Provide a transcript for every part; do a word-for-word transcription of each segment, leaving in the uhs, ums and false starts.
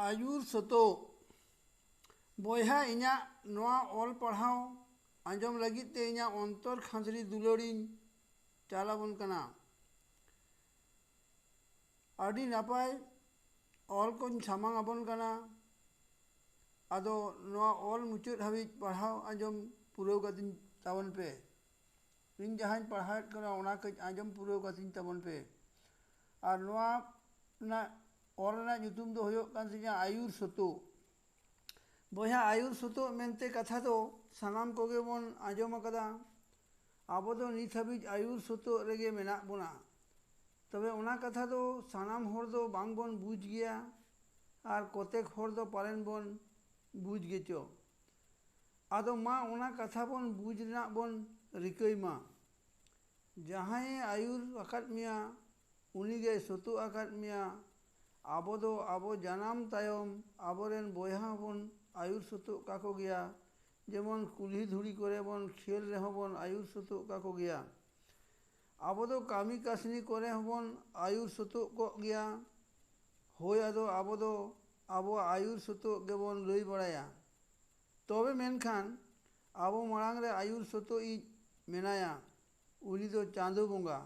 ᱟᱹᱭᱩᱨ ᱥᱚᱛᱚᱜ᱾ ᱵᱚᱭᱦᱟ, ᱤᱧᱟᱹᱜ ᱱᱚᱣᱟ ᱚᱞ ᱯᱟᱲᱦᱟᱣ ᱟᱸᱡᱚᱢ ᱞᱟᱹᱜᱤᱫ ᱛᱮ ᱤᱧᱟᱹᱜ ᱚᱱᱛᱚᱨ ᱠᱷᱟᱸᱫᱽᱨᱤ ᱫᱩᱞᱟᱹᱲᱤᱧ ᱪᱟᱞ ᱟᱵᱚᱱ ᱠᱟᱱᱟ᱾ ᱟᱹᱰᱤ ᱱᱟᱯᱟᱭ ᱚᱞ ᱠᱚᱧ ᱥᱟᱢᱟᱝ ᱟᱵᱚᱱ ᱠᱟᱱᱟ᱾ ᱟᱫᱚ ᱱᱚᱣᱟ ᱚᱞ ᱢᱩᱪᱟᱹᱫ ᱦᱟᱹᱵᱤᱡ ᱯᱟᱲᱦᱟᱣ ᱟᱸᱡᱚᱢ ᱯᱩᱨᱟᱹᱣ ᱠᱟᱛᱤᱧ ᱛᱟᱵᱚᱱ ᱯᱮ᱾ ᱤᱧ ᱡᱟᱦᱟᱸᱧ ᱯᱟᱲᱦᱟᱣᱮᱫ ᱠᱟᱱᱟ, ᱚᱱᱟ ᱠᱟᱹᱡ ᱟᱸᱡᱚᱢ ᱯᱩᱨᱟᱹᱣ ᱠᱟᱛᱤᱧ ᱛᱟᱵᱚᱱ ᱯᱮ᱾ ᱟᱨ ᱱᱚᱣᱟ ᱨᱮᱱᱟᱜ ᱚᱞ ᱨᱮᱱᱟᱜ ᱧᱩᱛᱩᱢ ᱫᱚ ᱦᱩᱭᱩᱜ ᱠᱟᱱ ᱛᱤᱧᱟ ᱟᱹᱭᱩᱨ ᱥᱩᱛᱩᱜ᱾ ᱵᱚᱭᱦᱟ, ᱟᱹᱭᱩᱨ ᱥᱩᱛᱩᱜ ᱢᱮᱱᱛᱮ ᱠᱟᱛᱷᱟ ᱫᱚ ᱥᱟᱱᱟᱢ ᱠᱚᱜᱮ ᱵᱚᱱ ᱟᱸᱡᱚᱢ ᱟᱠᱟᱫᱟ᱾ ᱟᱵᱚ ᱫᱚ ᱱᱤᱛ ᱦᱟᱹᱵᱤᱡ ᱟᱹᱭᱩᱨ ᱥᱩᱛᱩᱜ ᱨᱮᱜᱮ ᱢᱮᱱᱟᱜ ᱵᱚᱱᱟ᱾ ᱛᱚᱵᱮ ᱚᱱᱟ ᱠᱟᱛᱷᱟ ᱫᱚ ᱥᱟᱱᱟᱢ ᱦᱚᱲ ᱫᱚ ᱵᱟᱝ ᱵᱚᱱ ᱵᱩᱡᱽ ᱜᱮᱭᱟ, ᱟᱨ ᱠᱚᱛᱮᱠ ᱦᱚᱲ ᱫᱚ ᱯᱟᱞᱮᱱ ᱵᱚᱱ ᱵᱩᱡᱽ ᱜᱮᱪᱚ᱾ ᱟᱫᱚ ᱢᱟ, ᱚᱱᱟ ᱠᱟᱛᱷᱟ ᱵᱚᱱ ᱵᱩᱡᱽ ᱨᱮᱱᱟᱜ ᱵᱚᱱ ᱨᱤᱠᱟᱹᱭ ᱢᱟ᱾ ᱡᱟᱦᱟᱸᱭᱮ ᱟᱹᱭᱩᱨ ᱟᱠᱟᱫ ᱢᱮᱭᱟ, ᱩᱱᱤᱜᱮ ᱥᱩᱛᱩᱜ ᱟᱠᱟᱫ ᱢᱮᱭᱟ᱾ ᱟᱵᱚ ᱫᱚ ᱟᱵᱚ ᱡᱟᱱᱟᱢ ᱛᱟᱭᱚᱢ ᱟᱵᱚᱨᱮᱱ ᱵᱚᱭᱦᱟ ᱦᱚᱸᱵᱚᱱ ᱟᱹᱭᱩᱨ ᱥᱩᱛᱩᱜ ᱠᱟᱠᱚ ᱜᱮᱭᱟ᱾ ᱡᱮᱢᱚᱱ ᱠᱩᱞᱦᱤ ᱫᱷᱩᱲᱤ ᱠᱚᱨᱮ ᱵᱚᱱ ᱠᱷᱮᱞ ᱨᱮᱦᱚᱸ ᱵᱚᱱ ᱟᱹᱭᱩᱨ ᱥᱩᱛᱩᱜ ᱠᱟᱠᱚ ᱜᱮᱭᱟ᱾ ᱟᱵᱚ ᱫᱚ ᱠᱟᱹᱢᱤ ᱠᱟᱹᱥᱱᱤ ᱠᱚᱨᱮ ᱦᱚᱸᱵᱚᱱ ᱟᱹᱭᱩᱨ ᱥᱩᱛᱩᱜ ᱠᱚᱜ ᱜᱮᱭᱟ᱾ ᱦᱳᱭ, ᱟᱫᱚ ᱟᱵᱚ ᱫᱚ ᱟᱵᱚᱣᱟᱜ ᱟᱹᱭᱩᱨ ᱥᱩᱛᱩᱜ ᱜᱮᱵᱚᱱ ᱞᱟᱹᱭ ᱵᱟᱲᱟᱭᱟ᱾ ᱛᱚᱵᱮ ᱢᱮᱱᱠᱷᱟᱱ ᱟᱵᱚ ᱢᱟᱲᱟᱝ ᱨᱮ ᱟᱹᱭᱩᱨ ᱥᱩᱛᱩᱜ ᱤᱡ ᱢᱮᱱᱟᱭᱟ, ᱩᱱᱤ ᱫᱚ ᱪᱟᱸᱫᱚ ᱵᱚᱸᱜᱟ᱾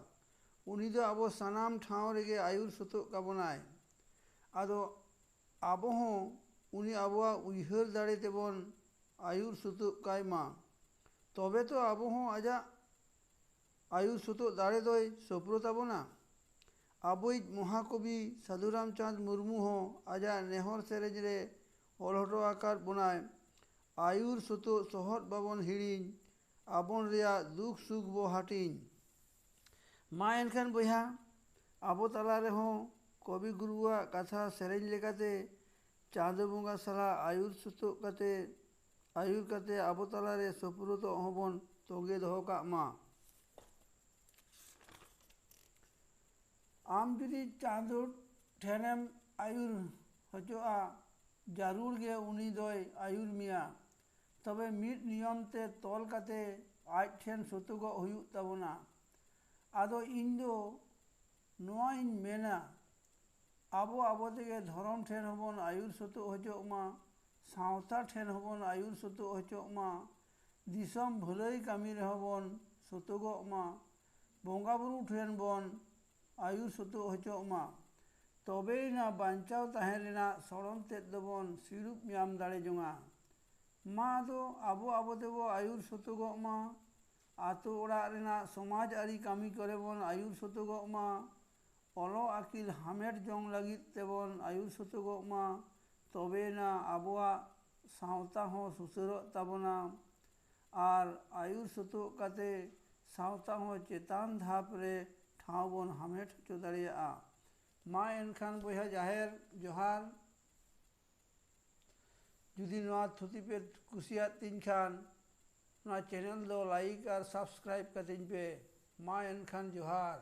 ᱩᱱᱤ ᱫᱚ ᱟᱵᱚ ᱥᱟᱱᱟᱢ ᱴᱷᱟᱶ ᱨᱮᱜᱮ ᱟᱹᱭᱩᱨ ᱥᱩᱛᱩᱜ ᱠᱟᱵᱚᱱᱟᱭ᱾ ᱟᱫᱚ ᱟᱵᱚ ᱦᱚᱸ ᱩᱱᱤ ᱟᱵᱚᱣᱟᱜ ᱩᱭᱦᱟᱹᱨ ᱫᱟᱲᱮ ᱛᱮᱵᱚᱱ ᱟᱹᱭᱩᱨ ᱥᱩᱛᱩᱜ ᱠᱟᱭ ᱢᱟ᱾ ᱛᱚᱵᱮ ᱛᱚ ᱟᱵᱚ ᱦᱚᱸ ᱟᱡᱟᱜ ᱟᱹᱭᱩᱨ ᱥᱩᱛᱩᱜ ᱫᱟᱲᱮ ᱫᱚᱭ ᱥᱳᱯᱨᱳ ᱛᱟᱵᱚᱱᱟ᱾ ᱟᱵᱚᱭᱤᱡ ᱢᱚᱦᱟᱠᱚᱵᱤ ᱥᱟᱹᱫᱷᱩ ᱨᱟᱢᱪᱟᱸᱫᱽ ᱢᱩᱨᱢᱩ ᱦᱚᱸ ᱟᱡᱟᱜ ᱱᱮᱦᱚᱨ ᱥᱮᱨᱮᱧ ᱨᱮ ᱚᱞ ᱦᱚᱴᱚ ᱟᱠᱟᱫ ᱵᱚᱱᱟᱭ, "ᱟᱹᱭᱩᱨ ᱥᱩᱛᱩᱜ ᱥᱚᱦᱚᱫ ᱵᱟᱵᱚᱱ ᱦᱤᱲᱤᱧ, ᱟᱵᱚᱱ ᱨᱮᱭᱟᱜ ᱫᱩᱠ ᱥᱩᱠ ᱵᱚ ᱦᱟᱹᱴᱤᱧ᱾" ᱢᱟ ᱮᱱᱠᱷᱟᱱ ᱵᱚᱭᱦᱟ, ᱟᱵᱚ ᱛᱟᱞᱟ ᱨᱮᱦᱚᱸ ᱠᱚᱵᱤ ᱜᱩᱨᱩᱣᱟᱜ ᱠᱟᱛᱷᱟ ᱥᱮᱨᱮᱧ ᱞᱮᱠᱟᱛᱮ ᱪᱟᱸᱫᱚ ᱵᱚᱸᱜᱟ ᱥᱟᱞᱟᱜ ᱟᱹᱭᱩᱨ ᱥᱩᱛᱩᱜ ᱠᱟᱛᱮ, ᱟᱹᱭᱩᱨ ᱠᱟᱛᱮ ᱟᱵᱚ ᱛᱟᱞᱟ ᱨᱮ ᱥᱳᱯᱨᱳᱫᱚᱜ ᱦᱚᱸᱵᱚᱱ ᱛᱚᱸᱜᱮ ᱫᱚᱦᱚ ᱠᱟᱜ ᱢᱟ᱾ ᱟᱢ ᱡᱩᱫᱤ ᱪᱟᱸᱫᱚ ᱴᱷᱮᱱᱮᱢ ᱟᱹᱭᱩᱨ ᱦᱚᱪᱚᱜᱼᱟ, ᱡᱟᱹᱨᱩᱲ ᱜᱮ ᱩᱱᱤ ᱫᱚᱭ ᱟᱹᱭᱩᱨ ᱢᱮᱭᱟ᱾ ᱛᱚᱵᱮ ᱢᱤᱫ ᱱᱤᱭᱚᱢ ᱛᱮ ᱛᱚᱞ ᱠᱟᱛᱮ ᱟᱡ ᱴᱷᱮᱱ ᱥᱩᱛᱩᱜᱚᱜ ᱦᱩᱭᱩᱜ ᱛᱟᱵᱚᱱᱟ᱾ ᱟᱫᱚ ᱤᱧ ᱫᱚ ᱱᱚᱣᱟᱧ ᱢᱮᱱᱟ, ᱟᱵᱚ ᱟᱵᱚ ᱛᱮᱜᱮ ᱫᱷᱚᱨᱚᱢ ᱴᱷᱮᱱ ᱦᱚᱸᱵᱚᱱ ᱟᱹᱭᱩᱨ ᱥᱟᱹᱛᱚᱜ ᱦᱚᱪᱚᱜ ᱢᱟ, ᱥᱟᱶᱛᱟ ᱴᱷᱮᱱ ᱦᱚᱸᱵᱚᱱ ᱟᱹᱭᱩᱨ ᱥᱟᱹᱛᱚᱜ ᱦᱚᱪᱚᱜ ᱢᱟ, ᱫᱤᱥᱚᱢ ᱵᱷᱟᱹᱞᱟᱹᱭ ᱠᱟᱹᱢᱤ ᱨᱮᱦᱚᱸ ᱵᱚᱱ ᱥᱟᱹᱛᱚᱜᱚᱜ ᱢᱟ, ᱵᱚᱸᱜᱟ ᱵᱩᱨᱩ ᱴᱷᱮᱱ ᱵᱚᱱ ᱟᱹᱭᱩᱨ ᱥᱟᱹᱛᱚᱜ ᱦᱚᱪᱚᱜ ᱢᱟ᱾ ᱛᱚᱵᱮᱭᱮᱱᱟ ᱵᱟᱧᱪᱟᱣ ᱛᱟᱦᱮᱸ ᱨᱮᱱᱟᱜ ᱥᱚᱲᱚᱱ ᱛᱮᱫ ᱫᱚᱵᱚᱱ ᱥᱤᱨᱩᱯ ᱧᱟᱢ ᱫᱟᱲᱮ ᱡᱚᱝᱟ᱾ ᱢᱟ ᱫᱚ ᱟᱵᱚ ᱟᱵᱚ ᱛᱮᱵᱚ ᱟᱹᱭᱩᱨ ᱥᱟᱹᱛᱚᱜᱚᱜ ᱢᱟ, ᱟᱛᱳ ᱚᱲᱟᱜ ᱨᱮᱱᱟᱜ ᱥᱚᱢᱟᱡᱽ ᱟᱹᱨᱤ ᱠᱟᱹᱢᱤ ᱠᱚᱨᱮ ᱵᱚᱱ ᱟᱹᱭᱩᱨ ᱥᱟᱹᱛᱚᱜᱚᱜ ᱢᱟ, ᱚᱞᱚᱜ ᱟᱹᱠᱤᱞ ᱦᱟᱢᱮᱴ ᱡᱚᱝ ᱞᱟᱹᱜᱤᱫ ᱛᱮᱵᱚᱱ ᱟᱹᱭᱩᱨ ᱥᱟᱹᱛᱚᱜᱚᱜ ᱢᱟ, ᱛᱚᱵᱮᱭᱮᱱᱟ ᱟᱵᱚᱣᱟᱜ ᱥᱟᱶᱛᱟ ᱦᱚᱸ ᱥᱩᱥᱟᱹᱨᱚᱜ ᱛᱟᱵᱚᱱᱟ᱾ ᱟᱨ ᱟᱹᱭᱩᱨ ᱥᱟᱹᱛᱚᱜ ᱠᱟᱛᱮ ᱥᱟᱶᱛᱟ ᱦᱚᱸ ᱪᱮᱛᱟᱱ ᱫᱷᱟᱯ ᱨᱮ ᱴᱷᱟᱶ ᱵᱚᱱ ᱦᱟᱢᱮᱴ ᱦᱚᱪᱚ ᱫᱟᱲᱮᱭᱟᱜᱼᱟ᱾ ᱢᱟ ᱮᱱᱠᱷᱟᱱ ᱵᱚᱭᱦᱟ ᱡᱟᱦᱮᱨ ᱡᱚᱦᱟᱨ᱾ ᱡᱩᱫᱤ ᱱᱚᱣᱟ ᱛᱷᱩᱛᱤ ᱯᱮ ᱠᱩᱥᱤᱭᱟᱫ ᱛᱤᱧ ᱠᱷᱟᱱ, ᱱᱚᱣᱟ ᱪᱮᱱᱮᱞ ᱫᱚ ᱞᱟᱭᱤᱠ ᱟᱨ ᱥᱟᱵᱥᱠᱨᱟᱭᱤᱵ ᱠᱟᱹᱛᱤᱧ ᱯᱮ᱾ ᱢᱟ ᱮᱱᱠᱷᱟᱱ ᱡᱚᱦᱟᱨ᱾